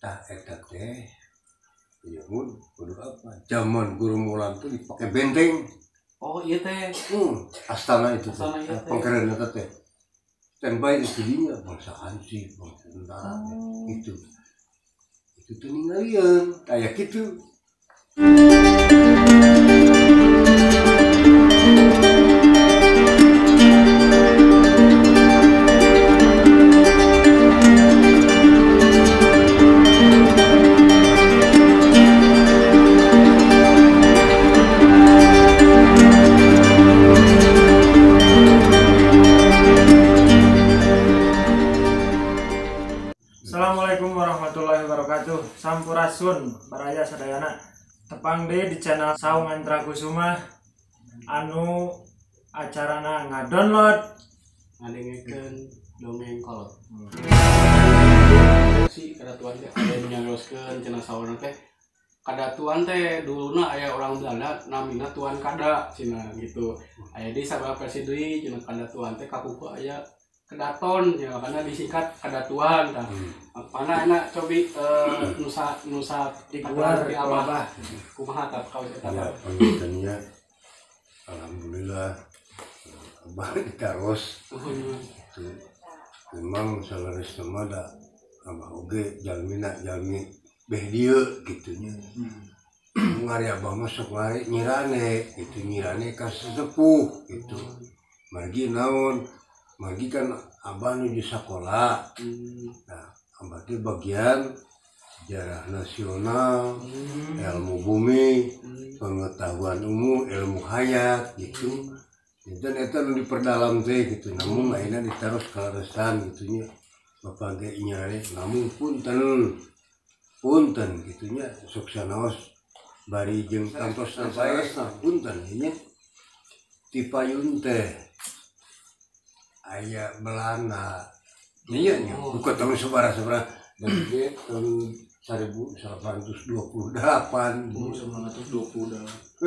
Tah eta teh ya kudu apa zaman gerombolan tuh dipakai benteng. Oh iya teh. Astana itu teh. Astana ieu teh. Pangkeren eta teh. Standby di dinya bangsa hansip, bangsa tentara itu. Itu tuh ningalieun kayak gitu. Assalamualaikum warahmatullahi wabarakatuh. Sampurasun baraya sadayana. Tepang deui di channel Saung Antra Kusuma anu acarana ngadownload ngadengekeun dongeng kolot. Si kadatuan teh aya nu nyarioskeun cenah saurna teh. Kadatuan teh duluna aya orang Belanda namina Tuan Kada cenah gitu. Aya deui sabaraha versi deui cenah kadatuan teh kakuku aya kedaton ya karena disingkat kadatuan tah. Mana enak cobi nusa nusa diguar di abah kumaha tah kawis eta Ya, pangintennya alhamdulillah abah ditaros itu memang salaris mah da abah oge jalmina jalmi beh dieu kitu nya. Ngari abah mah sok ngari nyirane gitu, nyirane ka sesepuh gitu. Margi naon? Margi kan abah nuju sakola. Nah, abah teh bagian sejarah nasional, ilmu bumi, pengetahuan umum, ilmu hayat gitu. Dan eta nu diperdalam teh gitu. Namun ayeuna ditaros kaleresan gitu nya. Bapak ge nyarane namun punten. Punten gitu nya sok sanaos bari jeung tantosna saesna punten nya. Ti payun teh aya Belanda. Iya nya, bukan tahun sabaraha-sabaraha dan ge tahun 1828. 1928.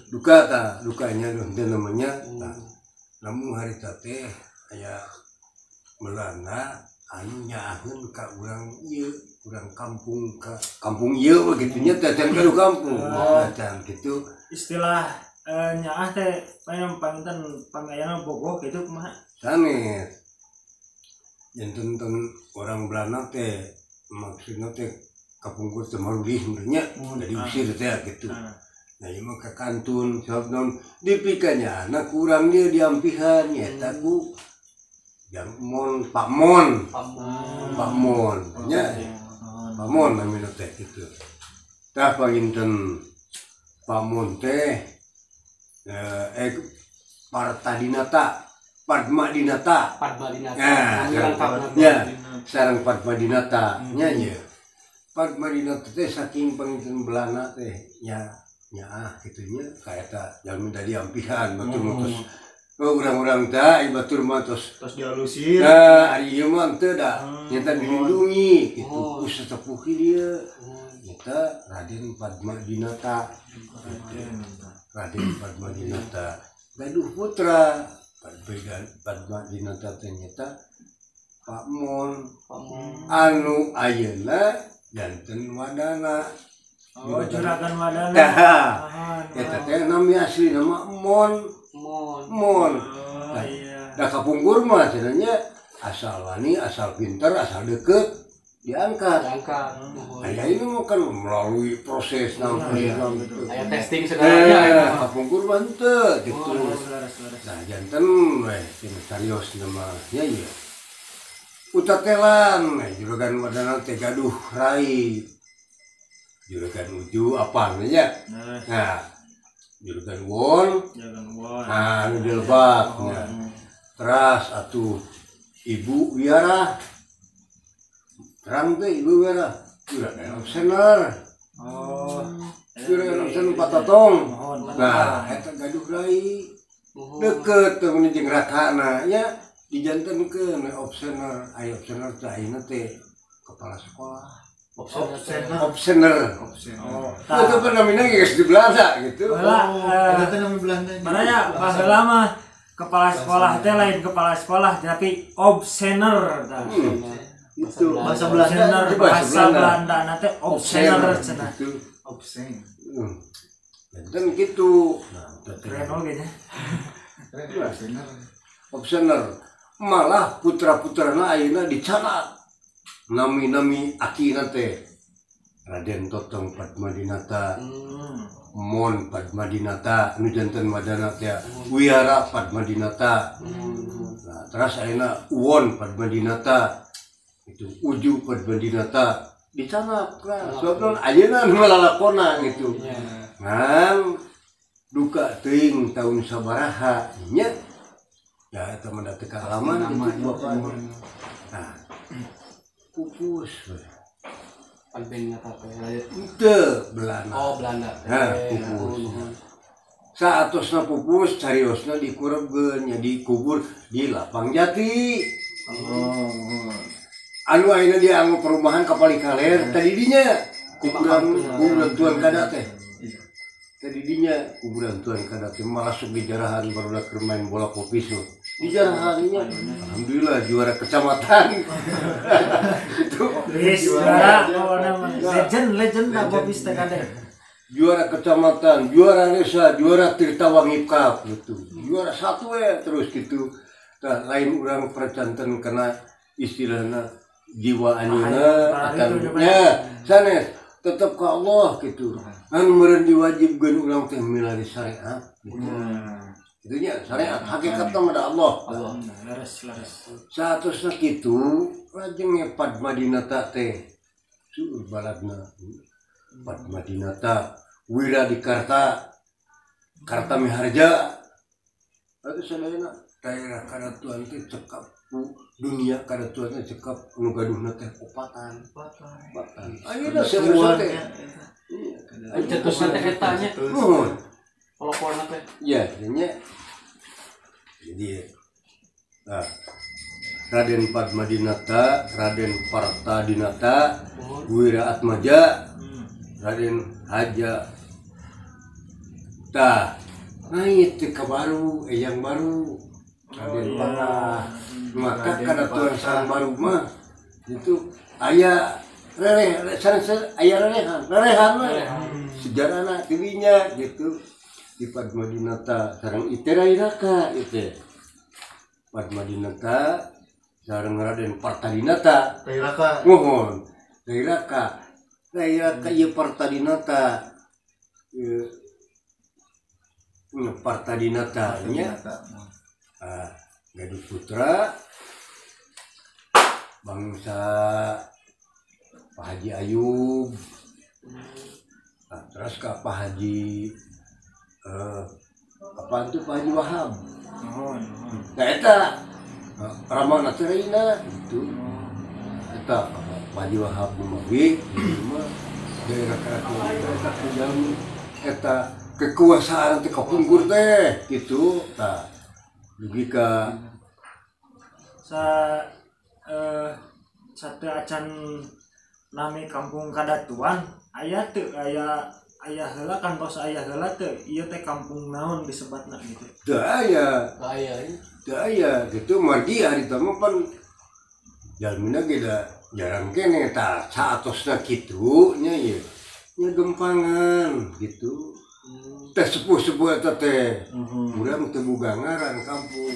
Duka ta, dukanya teh namanya. Nah, namun harita teh aya Belanda anu nyaaheun ka urang ieu, urang kampung ka kampung ieu we kitu nya teh can ka kampung. Can kitu istilah nyaah teh panginten pangayana bogoh gitu kumaha? Sanes. Janten teng orang Belanda teh maksudna teh kapungkur teh marulih nya jadi usir teh gitu. Nah ieu mah ka kantun sebab naon dipikanya anak kurang dia diampihan nyata ku yang mon Pak Mon. Pak Mon nya. Pak Mon namina teh kitu. Tah panginten Pak Mon teh Partadinata, Padma Dinata. Padma Dinata. Ya, sareng Padma Dinata nya nya. Padma Dinata teh saking panginten Belanda teh nya nyaah kitu nya ka eta jalmi tadi ampihan batur mah tos urang-urang teh batur mah tos tos dialusir. Nah, ari ieu mah teu da nyata dilindungi kitu ku sesepuh dieu. Nyata Raden Padma Dinata. Raden Padma Dinata gaduh putra Padma Dinata teh nyata Pak Mon anu ayeuna janten Wadana. Oh, juragan Wadana. Tah. Eta teh nami asli nama Mon. Mon. Oh, iya. Da kapungkur mah cenah nya asal wani, asal pinter, asal deket diangkat. Diangkat. Aya ini mah kan melalui proses naon gitu. Aya testing segalanya. Kapungkur mah henteu gitu. Nah, janten we cenah sarios nama nya ieu. Utatelan juragan Wadana teh gaduh rai. Juragan Uju apa nya? Nah, juragan Won. Juragan Won. Nah, nu dilebak nya. Teras atuh Ibu Wiara. Terang teh Ibu Wiara. Juragan Opsener. Oh. Juragan Opsener Patatong. Nah, eta gaduh rai. Deket teh mun jeung rakana nya dijantenkeun opsener. Aya opsener teh ayeuna teh kepala sekolah. Opsener. Oh, itu kan namanya geus di Belanda gitu. Heula, eta teh nami Belanda. Baraya baheula mah kepala sekolah teh lain kepala sekolah tapi opsener tah. Itu Bahasa Belanda. Bahasa Belanda nanti obsener cenah. Gitu. Obsen. Dan gitu. Nah, keren oge nya. Keren obsener. Obsener. Malah putra-putrana ayeuna dicatat. Nami-nami akina teh. Raden Totong Padmadinata, Mon Padmadinata, nu janten Madana teh, Wiara Padmadinata. Nah, terus ayeuna Uwon Padmadinata. Itu Uju Padmadinata dicatat lah. Sebab ayeuna nu lalakona gitu. Ngan duka teuing tahun sabaraha nya. Ya eta mah teu kaalaman gitu bapak. Nah, pupus we. Padmadinata teh. Teu Belanda. Oh, Belanda. Nah, pupus. Saatosna pupus cariosna dikurebkeun nya dikubur di Lapang Jati. Oh. Anu ayeuna dianggo perumahan Kapali Kaler tadi dinya kuburan kuburan Tuan Kada teh. Tadi dinya kuburan Tuan Kada teh malah sok dijarahan barudak keur main bola popis mah. Dijarahan nya. Alhamdulillah juara kecamatan. Itu Geus juara pokona mah. Legend legend da popis teh kade. Juara kecamatan, juara desa, juara Tirtawangi Cup gitu. Juara satu ya terus gitu. Tah lain urang percanten kena istilahna jiwa anjeunna atau nya sanes tetep ka Allah gitu. Anu meureun diwajibkeun urang teh milari syariat gitu. Itu nya syariat hakikatna mah da Allah. Allah. Leres leres. Saatosna kitu lajeng Padmadinata teh seueur baladna. Padmadinata Wiradikarta Kartamiharja atuh sadayana daerah kadatuan teh cekap ku dunia kadatuan teh cekap nu gaduhna teh opatan. Opatan. Ayeuna serius teh. Cetusna teh eta nya. Nuhun. Poloporna teh. Ya, nya. Jadi nah, Raden Padmadinata, Raden Partadinata, Wira Atmaja, Raden Haja. Tah, naik teh ka baru, eyang baru. Raden Patah. Maka kadatuan sang baru mah itu aya rereh sanes aya rerehan, rerehan we. Sejarahna tidinya gitu. Di Padmadinata sareng Itera Iraka itu. Padmadinata sareng Raden Partadinata. Rairaka. Mohon. Rairaka. Rairaka ieu Partadinata. Ieu Partadinata nya. Ah, gaduh putra bangsa Pak Haji Ayub. Nah, terus ke Pak Haji apaan tuh Pak Haji Wahab. Nuhun nuhun. Nah eta ramana teh reina gitu. Eta Pak Haji Wahab Bumawi mah daerah keraton eta kujang eta kekuasaan teh kapungkur teh gitu. Tah dugi ka Sa satu acan nami kampung kadatuan aya teu aya aya heula kantos aya heula teu ieu teh kampung naon disebatna gitu. Teu aya, Bahaya nya. teu aya gitu margi harita mah pan jalmina ge da jarang keneh tah saatosna kitu nya ieu. Nya gempangan gitu. Teh sepuh-sepuh eta teh. Urang teu boga ngaran kampung.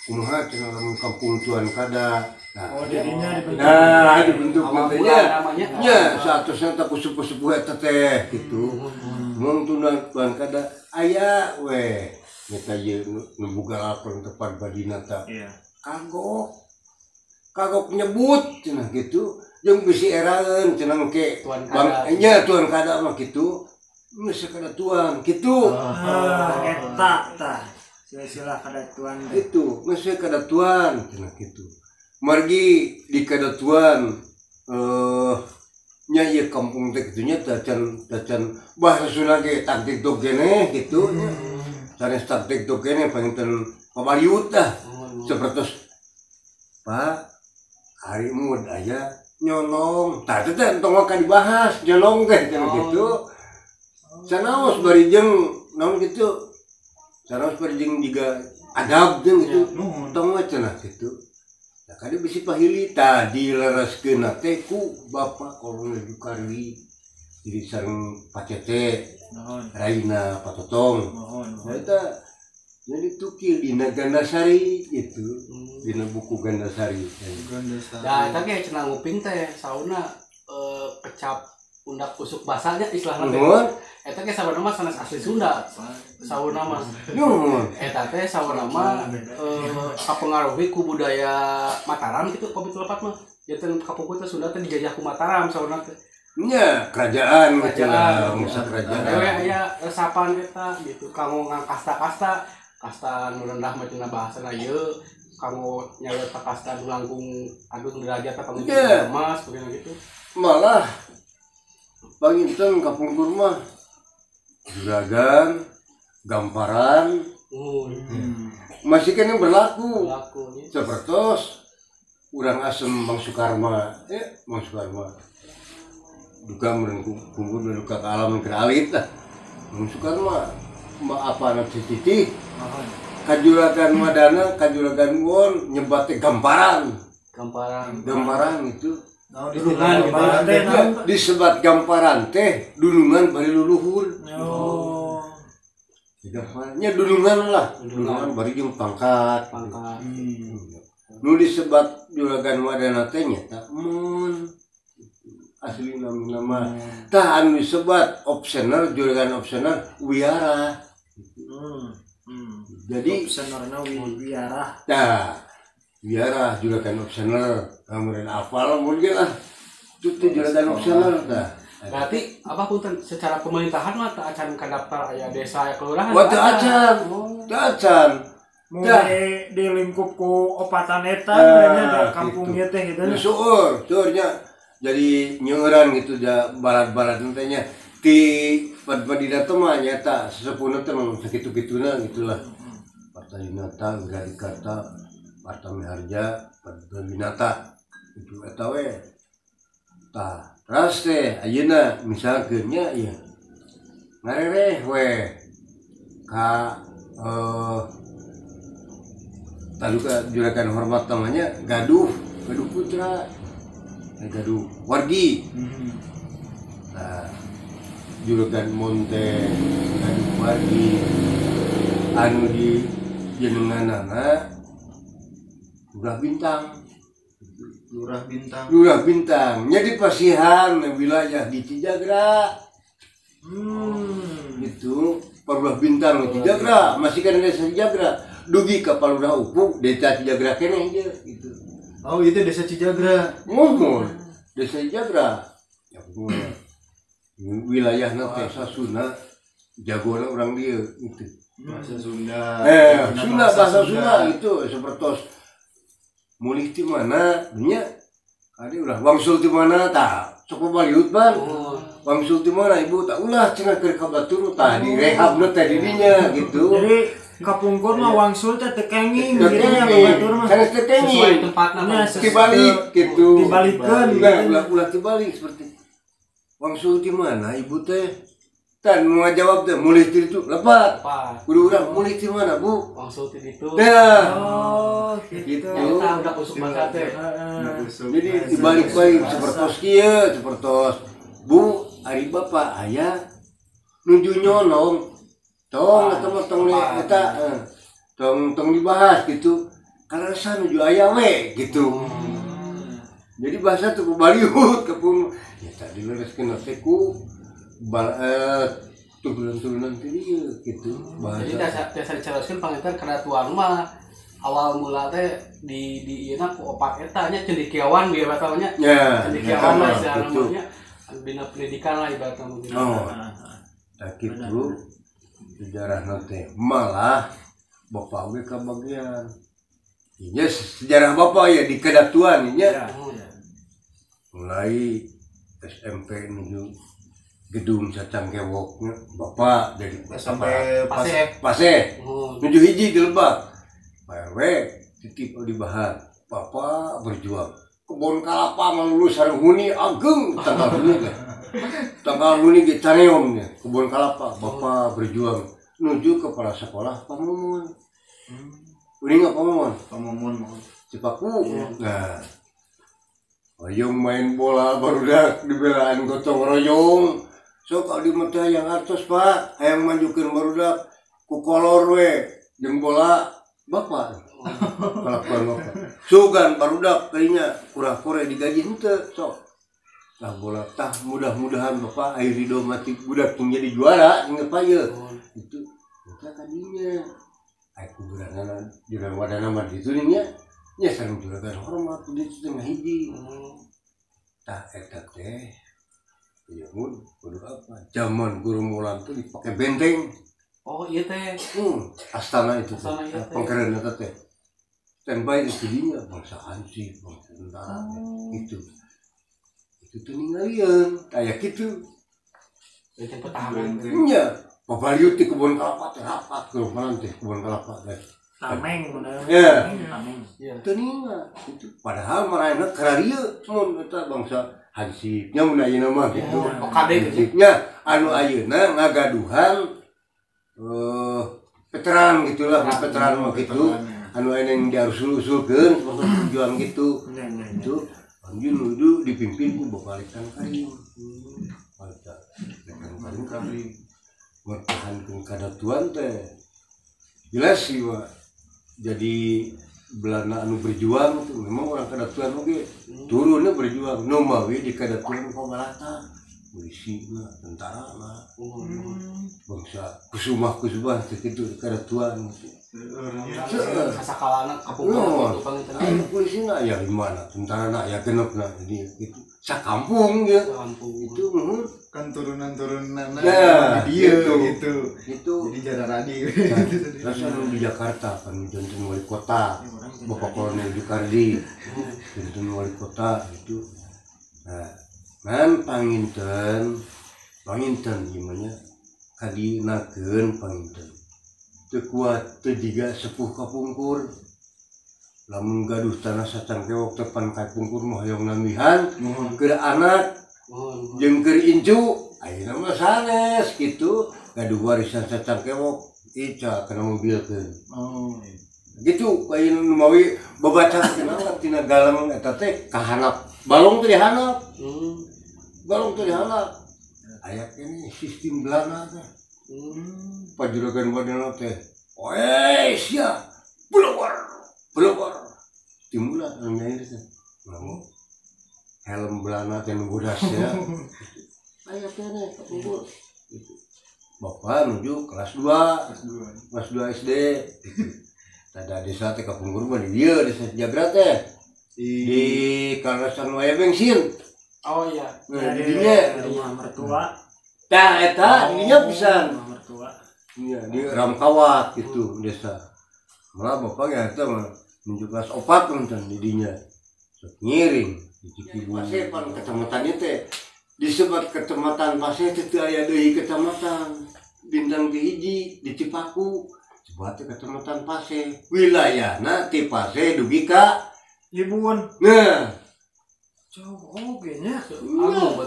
Kumaha cenah lamun kampung Tuan Kada. Nah, Oh, jadinya dibentuk. nah dibentuk Awal nantinya. mula namanya. Nya saatosna teh ku sepuh-sepuh eta teh gitu. Mung Tuan Kada aya we. Nyata ieu nu boga lakon teh Padmadinata. Iya. Kagok. Kagok nyebut cenah gitu. Jeung bisi eraeun cenah engke. Tuan Bang Kada. nya Tuan Kada mah kitu. Geus kada tuan kitu. Ah, eta tah. Silsilah kadatuan teh. Itu geus kada tuan cenah kitu. Margi di kadatuan nya ieu kampung teh kitu nya tacan tacan bahasa Sunda ge taktik dog keneh kitu nya. Sanes taktik dog keneh panginten pabaliut dah. Sapertos Pak hari mud aya nyolong. Tah teh teh entong ka dibahas nyolong teh cenah gitu. Sanaos bari jeung naon kitu. Sanaos bari jeung jiga adab jeung gitu. Nuhun. Tong we cenah kitu. Nah, kade bisi pahili tah dilereskeun teh ku Bapak Kolonel Jukarwi jadi sareng Pacete Raina Patotong. Eta jadi tukil dina Gandasari gitu, dina buku Gandasari. Nah, eta ge cenah nguping teh sauna kecap undak usuk basahnya istilahna teh. Eta ge sauna mah sanes asli Sunda. Sauna mah. Eta teh sauna mah kapengaruhi ku budaya Mataram gitu pami teu lepat mah. Janten kapungkur teh Sunda teh dijajah ku Mataram sauna teh. Nya, kerajaan gitu lah, masa kerajaan. Dewe aya resapan eta gitu kanggo ngangkasta-kasta, kasta nu rendah mah cenah bahasana ieu, kanggo nyawer ka kasta nu langkung agung derajat ka kanggo emas begini gitu. Malah panginten kapungkur mah juragan, gamparan, masih kena berlaku. Sepertos urang asem Mang Sukarma, Mang Sukarma. Duka meureun kumpul duka ka alam keur alit lah. Mang Sukarma ma apa na titih. Kajuragan Madana, kajuragan Won nyebat teh gamparan. Gamparan. Gamparan itu. Dunungan gitu. Disebat gamparan teh dunungan bari luluhur. Oh. Gamparnya dunungan lah, dunungan bari jeung pangkat. Pangkat. Nu disebat juragan Madana teh nyata mun asli nama tah anu disebat opsener juragan opsener wiara. Jadi opsenerna wiara. Tah wiara juragan opsener kamureun apal mun ge lah itu teh juragan opsener tah. Berarti apa punten secara pemerintahan mah teu acan kadaftar aya desa aya kelurahan. Wah teu acan. Teu acan. Mun di lingkup ku opatan eta nya da kampung ieu teh gitu. Seueur, seueurnya. Jadi nyeuran gitu ja barat-barat teh nya ti Padmadina teh mah nyata sesepuhna teh memang sakitu-kituna gitulah. Partadinata, Wiradikarta, Partamiharja, Padmadinata itu eta we. Tah, teras teh ayeuna misalkeun nya ieu ngarereh we ka taluka juragan hormat namanya gaduh, gaduh putra. Gaduh wargi. Nah, juragan Monte gaduh wargi anu di jenenganana Lurah Bintang. Lurah Bintang. Lurah Bintang. Nya di pasihan wilayah di Cijagra. Itu Lurah Bintang di Cijagra, masih kan desa Cijagra. Dugi ka Palurah Upuk desa Cijagra keneh ieu gitu. Oh, itu desa Cijagra. Muhun, desa Cijagra. Ya, wilayahna teh Sunda, jagona urang dieu gitu. Bahasa Sunda. Sunda bahasa Sunda itu sepertos mulih ti mana nya? Adi ulah wangsul ti mana tah? Sok baliut ban. Wangsul ti mana ibu tah ulah cenah keur ka batur tah direhabna teh di dinya gitu. Jadi kapungkur mah wangsul teh teu kenging gitu nya batur mah. Sanes teu kenging. Sesuai tempatna dibalik gitu. Dibalikeun. Ulah ulah dibalik seperti wangsul ti mana ibu teh? Tan nu ngajawab teh mulih ti ditu lepat. Kudu urang mulih ti mana bu? Wangsul ti ditu. Dah. Oh, gitu. Eta udah usuk bangsa teh. Jadi dibalik-balik sapertos kieu, sapertos Bu, ari bapak aya nuju nyolong. Tong atau mah tong eta tong tong dibahas gitu. Karena nuju aya we gitu. Jadi bahasa tuh baliut kepung ya tadi lereskeun teh ku turunan-turunan teh ieu gitu bahasa. Jadi tiasa dicaroskeun panginten kadatuan mah awal mula teh di ieuna ku opat eta nya cendekiawan bieu bae nya. Cendekiawan lah istilahna nya. Bina pendidikan lah ibaratna mungkin. Oh. Tah kitu sejarah teh malah bapak oge kabagian. Inya sejarah bapak ya di kedatuan inya. Mulai SMP menuju gedung Sacangkewoknya bapak dari SMP Pase menuju hiji di Lebak. Pak RW titip di bahan. Bapak berjuang. Kebon kalapa lulus sareng huni ageng tanggal huni teh. Tanggal huni ge careom nya kebon kalapa. Bapak berjuang menuju kepala sekolah Pamumun. Udah nggak Pamumun? Pamumun. Cipaku. Nah, hoyong main bola barudak dibelaan gotong royong. Sok abdi mah teh hayang artos Pak, hayang majukeun barudak ku kolor we jeung bola bapak. Kalakuan bapak. Sugan barudak kayaknya kurang-kure digaji henteu sok. Tah bola tah mudah-mudahan bapak air ridho mati budak jadi juara inget Pak ye. Itu eta kadinya. Ai kuburanana jurang wadana mah ditu nya. Nya sareng juragan hormat di ditu teh ngahiji. Tah eta teh ya mun kudu apa? Zaman guru mulan tuh dipakai benteng. Oh iya teh. Astana itu. Pengkeren eta teh. Standby di dinya bangsa Hansip, bangsa tentara itu. Itu tuh ningalieun aya kitu. Benteng pertahanan. Nya, babaliut di kebun kelapa teh rapat gerombolan teh kebun kelapa teh. Tameng bener. Ya. Tameng. Teu ningal itu padahal maraena kararieu mun eta bangsa Hansip nya mun ayeuna mah gitu. OKD gitu. Nya anu ayeuna ngagaduhan veteran gitulah, veteran mah gitu. Anu ayeuna yang diusul-usulkeun perjuangan gitu. Itu anjeun nuju dipimpin ku Bapak Lekan Karim. Lekan Karim kami mempertahankan kadatuan teh. Jelas sih Pak. Jadi Belanda anu berjuang tuh memang orang kadatuan oge turunnya berjuang nu mawi di kadatuan pabalata polisi lah tentara lah bangsa kusumah-kusumah gitu kadatuan gitu. Sasakalana kapungkur gitu panginten. Polisi na ya gimana tentara na ya genep na jadi gitu sakampung ya itu kan turunan-turunan ya, dia gitu. Gitu. Jadi jarang radi. Terus anu di Jakarta kan janten wali kota Bapak Kolonel Jukardi janten wali kota gitu. Nah, ngan panginten gimana kadinakeun panginten teu kuat teu jiga sepuh kapungkur lamun gaduh tanah sacangkewok tepan kapungkur mah hoyong nambihan keur anak jeung keur incu ayeuna mah sanes kitu gaduh warisan sacangkewok ica kana mobilkeun. Oh gitu ayeuna nu mawi babaca tina tina galang eta teh kahanap balong teh dihanap. Balong teh dihanap aya keneh sistem Belanda teh. Pajuragan wadana teh oe sia keluar keluar timbullah anu nyair teh lamun helm Belanda teh nu bodas ya aya keneh kapungkur gitu. Bapak menuju kelas 2 kelas 2 SD gitu. Tada desa teh kapungkur mah di dieu desa Sejagra teh di karasan waya bensin. Oh iya. Nah, di dinya rumah mertua. Tah eta dinya pisan rumah mertua. Iya, di Ramkawat gitu desa. Malah bapak ya eta mah menuju kelas 4 nonton di dinya. Sok ngiring di Cikibul. Paseh pan kecamatan ieu teh disebut kecamatan Paseh teh teu aya deui kecamatan. Bintang di hiji di Cipaku. Sebut teh kecamatan Paseh. Wilayahna ti Paseh dugi ka Ibun. Nah, jauh oge nya.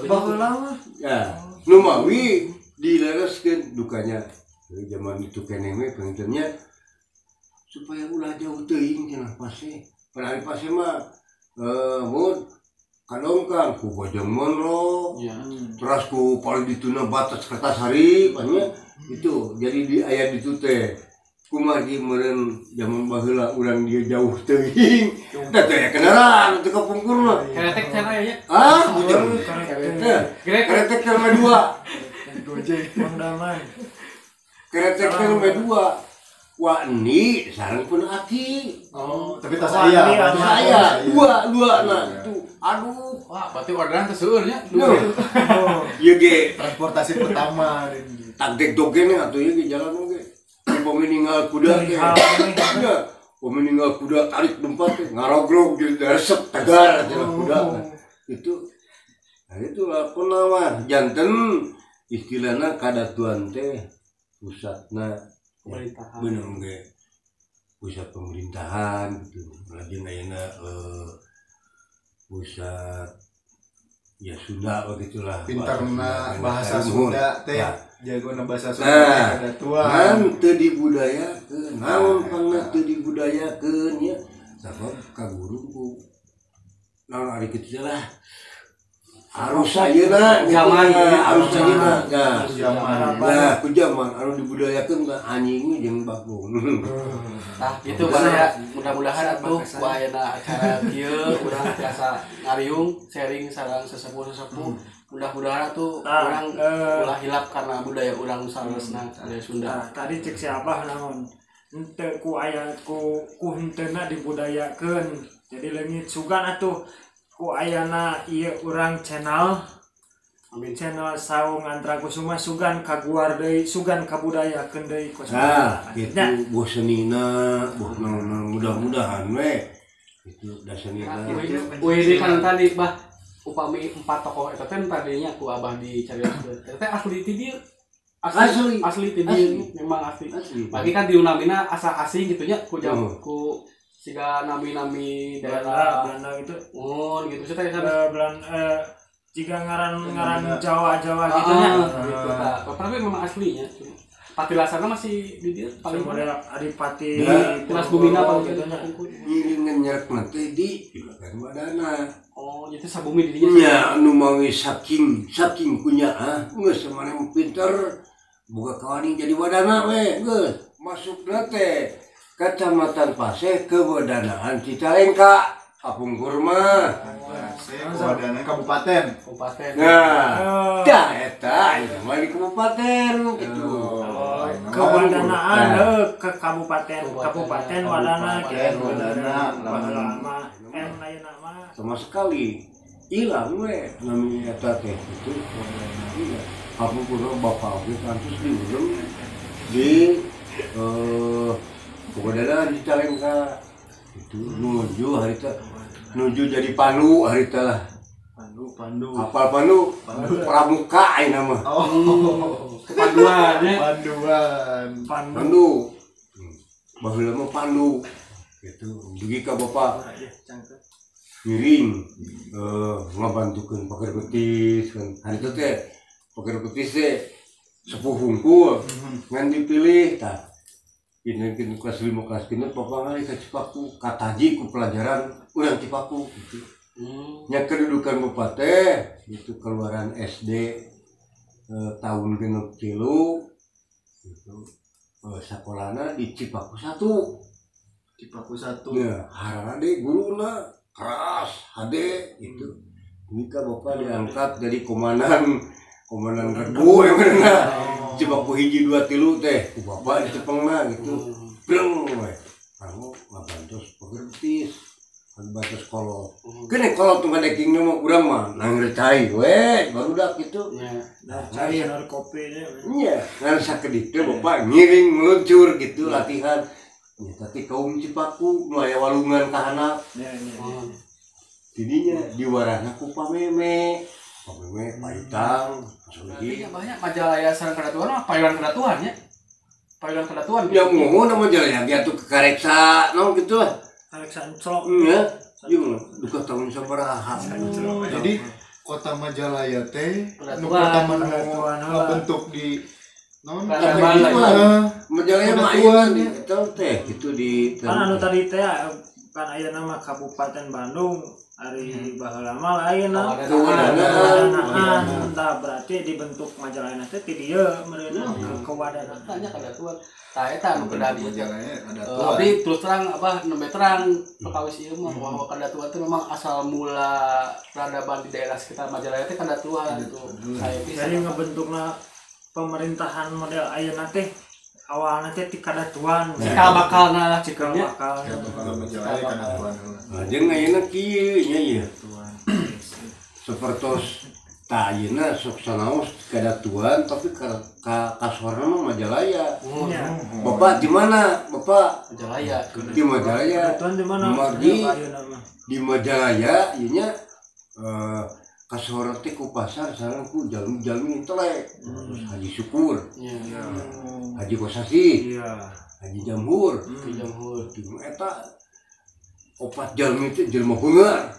Baheula mah. Ya, nu mawi dilereskeun dukanya. Jadi zaman itu keneh we pengennya supaya ulah jauh teuing cenah Paseh. Padahal Paseh mah mun kadongkang ku Bojong Monro. Terus ku paling dituna batas Kertasari banyak itu. Jadi di aya ditu teh kumargi meureun zaman baheula urang dia jauh teuing. Da teh aya kendaraan teu kapungkur mah. Keretek teh aya. Ah, bujang. Keretek teh mah 2. Gojek Mang Damai. Keretek teh mah 2. Wani sareng pun aki. Oh, tapi tas aya. Tas aya dua nah itu. Aduh, wah berarti orderan teh seueur nya. Ieu ge transportasi pertama. Tagdeg dogen atuh ieu ge jalan oge. Upami ninggal kuda teh. Nya, upami ninggal kuda tarik dempat teh ngarogrog jadi resep tegar cenah kuda. Itu. Nah itu lakon mah janten istilahna kadatuan teh pusatna pemerintahan. Bener ge pusat pemerintahan gitu. Lagi ayeuna pusat ya Sunda begitulah. Pinterna bahasa Sunda teh. Jagona bahasa Sunda nah, kadatuan. Naon teu dibudayakeun, naon pangna teu dibudayakeun nya. Sabab ka guru ku naon ari kitu lah. Arus ayeuna Zaman, arus ayeuna. Nah, Zaman. nah ku zaman anu dibudayakeun mah anjing jeung bagong. Tah gitu baraya mudah-mudahan atuh ku ayeuna acara kieu urang tiasa ngariung sharing sareng sesepuh-sesepuh. Mudah-mudahan atuh urang ulah hilap karena budaya urang saleresna budaya Sunda. Nah, tadi cek si Abah naon henteu ku aya ku henteuna dibudayakeun. Jadi leungit sugan atuh ku ayana ieu urang channel. Amin. Channel Saung Antrakusuma sugan kaguar deui sugan kabudayakeun deui ku. Nah, gitu buah senina, buah naon mudah-mudahan we. Itu da senina. Wih, ini kan tadi bah upami 4 tokoh eta teh tadinya ku Abah dicarioskeun. Eta teh asli ti dieu. Asli ti dieu memang asli. Bagi kan diunamina asa asing gitu nya ku jam ku siga nami-nami daerah Belanda gitu. Oh, gitu sih teh Belanda jika ngaran-ngaran Jawa-Jawa gitu nya. Gitu tah. Tapi memang aslinya. Patilasana masih di dieu paling model Adipati Tilas Bumina paling gitu nya. Ngiringan nyerek teh di Juragan Wadana. Oh, itu sabumi di dinya. Nya anu mangi saking kunyaah geus maneh pinter boga kawani jadi wadana we geus masukna teh Kecamatan Paseh Kewadanaan Cicalengka Kapungkur mah. Paseh Kewadanaan kabupaten. Nah, dah eta ieu mah di kabupaten gitu. Kewadanaan ke kabupaten Wadana gitu. Wadana lama en ayeuna mah sama sekali hilang we nami eta teh gitu. Iya. Kapungkur bapak oge kantos diurang di Kewadanaan Cicalengka itu nuju harita nuju jadi Pandu harita lah. Pandu. Apal Pandu? Pramuka ayeuna mah. Oh, kepanduan ya. Pandu. Baheula mah Pandu. Gitu. Dugi ka bapak. Ngiring ngabantukeun pager betis kan. Harita teh pager betis teh sepuh hungkul ngan dipilih tah. Ini kelas 5 kelas 6 papa ngali ka Cipaku kataji ku pelajaran urang Cipaku gitu. Nya kedudukan bapak teh itu keluaran SD tahun 63 gitu. Sakolana di Cipaku 1. Cipaku 1. Ya, harade guruna keras, hade gitu. Nikah bapak diangkat jadi komandan regu yang bener. Cipaku 1 2 3 teh ku bapak dicepengna gitu. Breng we. Kamu ngabantos pager betis, ngabantos kolot. Kene kolot tong kadekingna mah urang mah nangeur cai we, barudak gitu. Nah, cai anu kopi nya. Nya, ngan sakedik teh bapak ngiring meluncur gitu latihan. Nya tapi kaum Cipaku nu aya walungan ka handap. Nya nya. Didinya diwarahna ku pameme. Pameme paitang. Berarti banyak Majalaya sareng Kedatuan mah payuran Kedatuan nya. Payuran Kedatuan. Ya mohon Majalaya ge atuh kekareksa naon kitu lah. Kareksa enclok. Nya, ieu duka tahun sabaraha. Jadi kota Majalaya teh nu pertama bentuk di naon Majalaya mah eta teh kitu di kan anu tadi teh kan aya nama Kabupaten Bandung ari baheula mah lain Kewadanaan tah berarti dibentuk Majalaya teh ti dieu meureunna kewadanaan tanya Kedatuan tah eta anu kedah di abdi terus terang abah nembe terang perkawis ieu mah bahwa Kedatuan teh memang asal mula peradaban di daerah sekitar Majalaya teh Kedatuan gitu. Jadi ngebentukna pemerintahan model ayeuna teh awalna teh ti Kadatuan. Cikal bakalna lah cikal bakal. Majalaya Kadatuan. Nah, jeung ayeuna kieu nya ieu. Sapertos tah ayeuna sok sanaos Kadatuan tapi ka kasorna mah Majalaya. Bapak di mana? Bapak Majalaya. Di Majalaya. Kadatuan di mana? Di Majalaya ieu nya kasorna teh ku pasar sareng ku jalmi-jalmi intelek. Terus Haji Syukur. Haji Kosasi. Haji Jamhur. Haji Jamhur. Eta opat jalmi teh jelema beungar.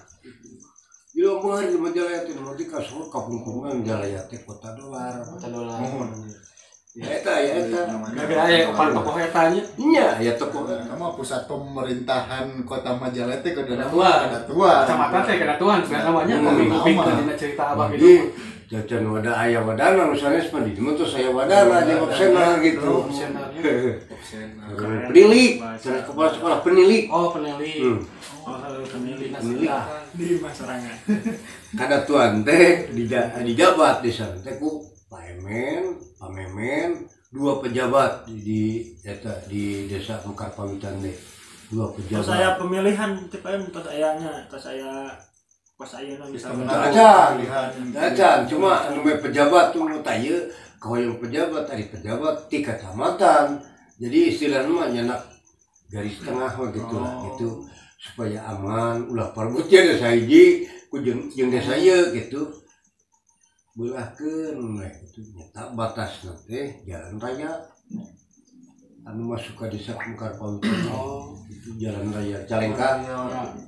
Jelema beungar di Majalaya teh nanti kasor kapungkurna Majalaya teh kota dolar. Kota dolar. Eta ya eta. Gara-gara aya opat tokoh eta nya. Nya aya tokoh eta mah pusat pemerintahan Kota Majalaya teh Kedatuan. Kecamatan teh Kedatuan sebenarnya namanya nguping-ngupingkeun dina cerita abah gitu. Jajan wadah aya wadana nu sanes mah di dieu teh saya wadana jeung opsena gitu. Penilik, kepala sekolah penilik. Oh, penilik. Oh, penilik. Di masyarakat. Kadatuan teh dijabat di sana teh ku Pak Emen, Pak Memen, dua pejabat di desa Mekar Pawitan deh. Dua pejabat. Terus saya pemilihan tipe M terus ayahnya, terus saya pas ayeuna misalnya. Acan, cuma anu pejabat tuh nu tah ieu kahoyong pejabat ari pejabat ti kecamatan. Jadi istilahna mah nyanak garis tengah mah gitu lah gitu supaya aman ulah parbutnya desa hiji ku jeung desa ieu gitu. Beulahkeun we itu nyata batasna teh jalan raya anu masuk ka desa Mekar Pawitan. Oh, itu jalan raya Calengka.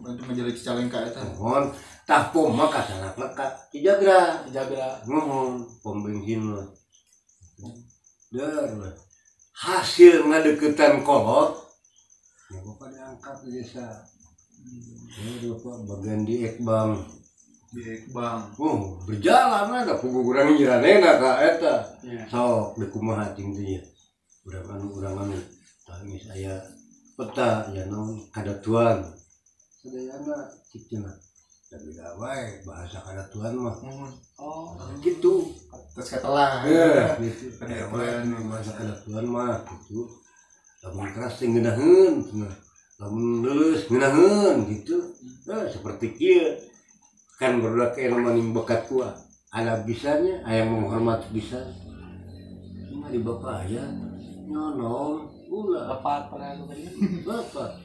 Itu Majalaya Cicalengka eta. Mohon tah pom mah kasanakna ka Cijagra. Cijagra. Mohon pom bensin mah. Der hasil ngadeukeutan kolot ya bapak diangkat di desa. Ya bapak bagian di Ekbang. Di Bang. Oh, berjalan ada puguh urang jiranena ka eta. Sok deuk kumaha cing teh nya. Urang anu tah geus aya peta ya naon kadatuan. Sadayana cik cenah. Da beda wae bahasa kadatuan mah. Oh, kitu. Terus katelah. Gitu. Kadatuan bahasa kadatuan mah kitu. Lamun keras teh ngeunaheun cenah. Lamun leuleus ngeunaheun gitu. Seperti kieu. Kan berdak maning bekat kuah ada bisanya ayang menghormati bisa cuma di bapak ayah nyonong ulah bapak pernah bapak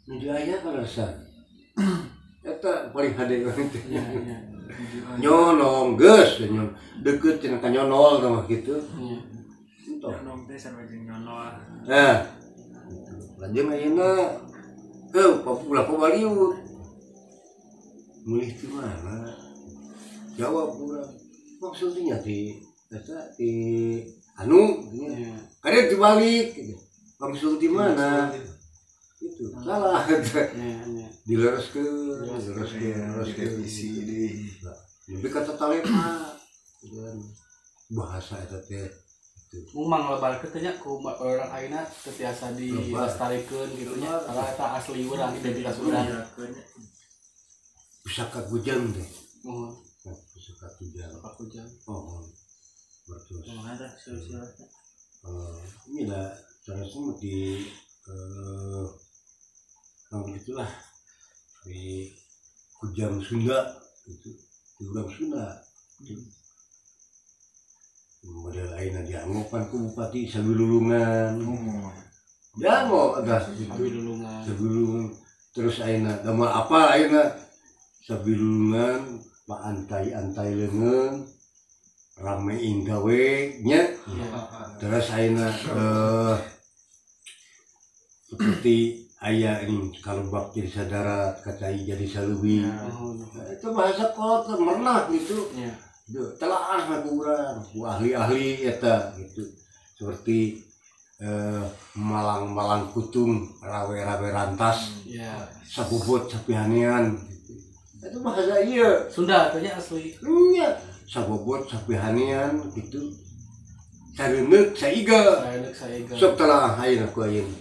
nuju ayah kan rasa eta paling hade teh nyonong geus nyonong deket cenah ka nyonol mah kitu nyonong teh sarua jeung nyonol nah lanjut ayeuna heuh ulah pabaliut mulih di mana? Jawab urang. Maksudnya di eta di anu ya. Kadang dibalik gitu. Maksud di mana? Itu salah. Dileroskeun, dileroskeun, direvisi deui. Lebih kata talema. Bahasa eta teh gitu. Mung lebarkeun teh nya ku urang ayeuna teu tiasa dilestarikeun gitu nya. Salah eta asli urang, identitas urang. Pusaka Kujang deh. Oh. Pusaka Kujang. Pusaka Kujang. Oh. Berterus. Ada silsilahnya. Ini lah cara semua di begitulah di Kujang Sunda itu di urang Sunda. Gitu. Model ayeuna dianggopan ku Bupati Sabilulungan. Dianggo dah gitu. Sabilulungan. Sabilulungan. Terus ayeuna damel apa ayeuna Sabilulungan Pak antai-antai leungeun ramein gawe nya. Terus ayeuna seperti aya ini kalau bak jadi sadarat kacai jadi saleuwi. Itu bahasa kolot merenah gitu. Telaah ku urang, ku ahli-ahli eta gitu. Seperti malang-malang kutung, rawe-rawe rantas. Sabobot sapihanean gitu. Itu bahasa ieu Sunda teh asli. Nya, sabobot sapihanean gitu. Sareuneuh saiga. Sareuneuh saiga. Sok telaah ayeuna ku ayeuna.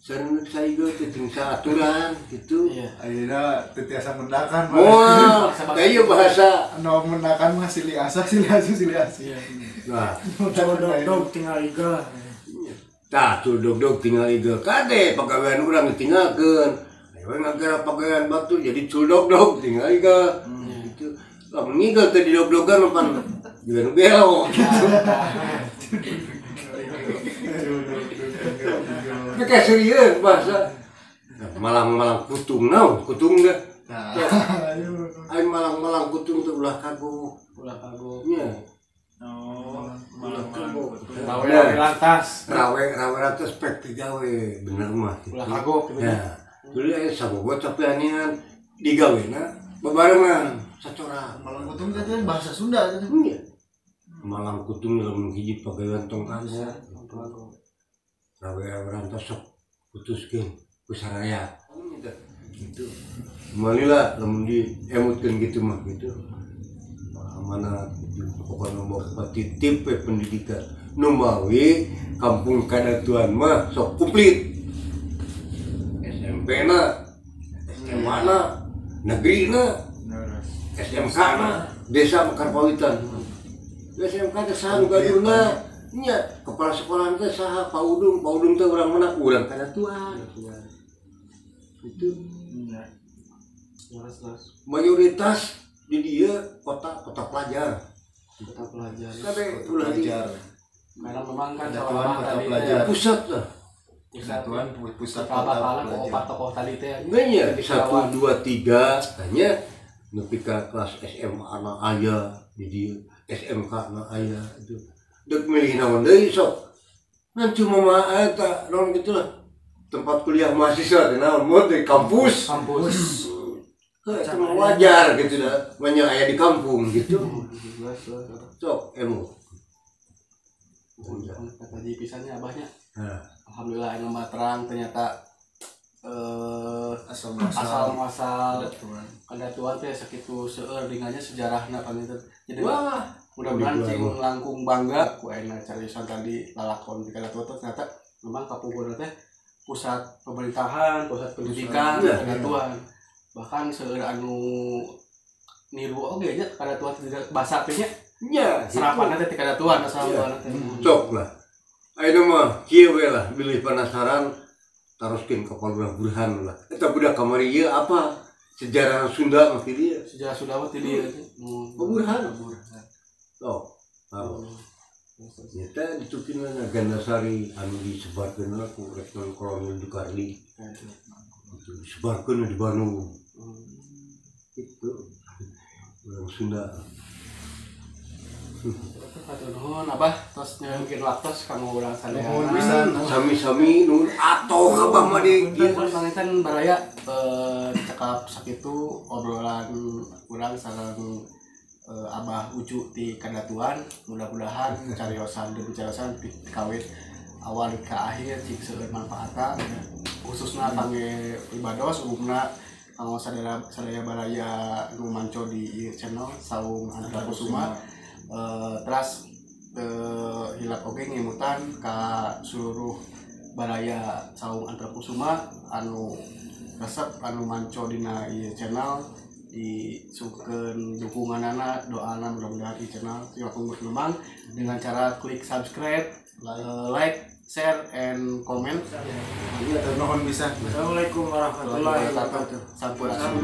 Sareuneuh saiga teh jeung saaturan gitu. Ayeuna teu tiasa mendakan. Moal, da ieu bahasa anu mendakan mah silih asah silih asuh silih asih. Nah, dog tinggal iga. Tah, dog tinggal iga. Kade pagawean urang ditinggalkeun. We ngagera pagawean batur jadi culdog-dog tinggal iga. Gitu. Lamun ngigal teh didog-dogan pan juga nu belo gitu. Tapi kayak serius bahasa. Malang-malang kutung naon, kutung dah. Aing malang-malang kutung teh ulah kagok. Ulah kagok. Nya. Oh, malang-malang kutung. Rawe-rawe lantas. Rawe-rawe lantas pek digawe, bener mah. Ulah kagok gitu. Ya. Dulu aya sabobot sapianian digawena bebarengan sacorak. Malang kutung teh bahasa Sunda teh. Iya. Malang kutung lamun hiji pagawean tong kagok. Rawe-rawe sok putuskeun ku saraya. Gitu. Malila lamun diemutkeun gitu mah gitu. Amanat gitu. Pokokna bawa titip we pendidikan. Nu mawi kampung Kadatuan mah sok komplit. SMP na, SMA na, negeri na, SMK na, desa Mekarpawitan. SMK teh saha nu gaduna? Nya, kepala sekolah teh saha? Pak Udung, Pak Udung teh urang mana? Urang Kadatuan. Itu. Mayoritas di dia kota pelajar. Kota pelajar. Kade ulah pelajar. Karena memang kan kota pelajar. Pusat lah. Kesatuan pusat kota pelajar. Opat tokoh tadi teh. Nya 1 2 3 tanya nepi ka kelas SMA na aya di dieu, SMK na aya itu. Deuk milih naon deui sok. Ngan cuma mah eta naon kitu lah. Tempat kuliah mahasiswa teh naon mun di kampus. Kampus. Heuh, itu mah wajar gitu dah. Banyak aya di kampung gitu. Sok emu. Kata ji pisannya abahnya. Alhamdulillah anu mah terang ternyata asal muasal Kadatuan teh sakitu seueur dinganya sejarahna panginten. Jadi wah, mudah-mudahan cing langkung bangga ku ayeuna cariosan tadi lalakon di Kadatuan teh ternyata memang kapungkur teh pusat pemerintahan, pusat pendidikan Kadatuan. Bahkan seueur anu niru oge nya Kadatuan teh basa teh nya. Nya, serapanna teh Kadatuan asal muasalna teh. Sok lah. Ayeuna mah kieu we lah bilih penasaran taroskeun ka Pak Burhan lah. Eta budak kamari ieu apa? Sejarah Sunda mah ti dieu. Sejarah Sunda mah ti dieu. Pak Burhan. Sok, taruh. Nyata ditukin lah Gandasari anu disebarkeun lah ku Letnan Kolonel Dukarli. Itu disebarkeun di Bandung. Itu orang Sunda. Hatur nuhun abah tos nyeukeun waktos kanggo urang sadayana. Nuhun pisan. Sami-sami nuhun atoh abah mah di kieu panginten baraya cekap sakitu obrolan urang sareng Abah Ucu ti Kadatuan. Mudah-mudahan cariosan demi cariosan kawit awal ke akhir cik seueur manfaatna khususna kangge pribados umumna kanggo sadaya baraya nu manco di ieu channel Saung Antra Kusuma. Teras hilap oge ngemutan ka seluruh baraya Saung Antra Kusuma anu resep anu manco dina ieu channel disukeun dukunganana doana mudah-mudahan ieu channel langkung berkembang dengan cara klik subscribe, like, share, and comment. Iya, nuhun pisan. Assalamualaikum warahmatullahi wabarakatuh. Sampurasun.